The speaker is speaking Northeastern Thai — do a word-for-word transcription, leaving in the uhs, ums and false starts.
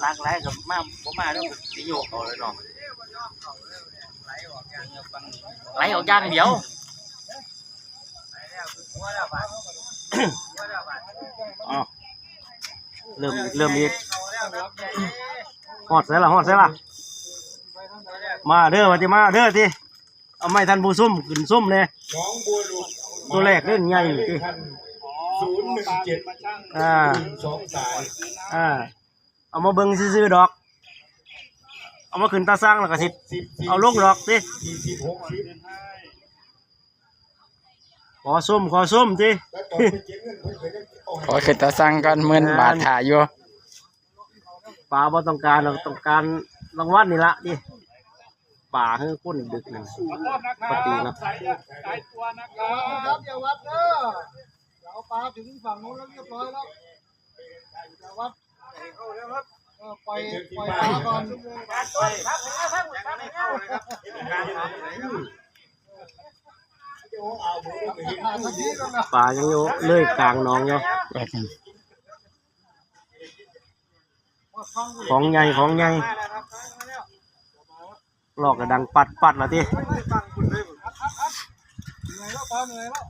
หลากหลายก็มาบ่มาแล้วก็สิโยกเอาเลยเนาะ ไหลออกอย่างเดียว อ้าว เริ่มอีก เริ่มอีก ฮอดไสล่ะ ฮอดไสล่ะ มาเด้อ ว่าติ มาเด้อติ เอาไม้ท่านผู้ชมขึ้นชมแหน่ หนองบัวหลวง ตัวแรกเล่นใหญ่นี่ติ ศูนย์หนึ่งเจ็ด อ่า สองสาย อ่า เอามาเบิ่งซื่อๆดอก เอามาขึ้นตาสั่งแล้วก็สิ เอาลงดอกติ สี่สิบ หกสิบ ขอชม ขอชมติ ขอขึ้นตาสั่งก่อน หมื่นบาทถ่าอยู่ ปลาบ่ต้องการหรอก ต้องการรางวัลนี่ละติ ปลาคือคนดึกนั่น ปกตินะ ครับ อย่าวัดเด้อ เดี๋ยวเอาปลาถึงฝั่งนู้นแล้วเรียบร้อยแล้ว อย่าวัด เออ ปล่อย ปล่อยปลาก่อน ปลายังอยู่เลยกลางหนองอยู่ ของใหญ่ ของใหญ่ ลอกกระดังปัดปัดละติ เหนื่อยแล้วปลาเหนื่อยแล้ว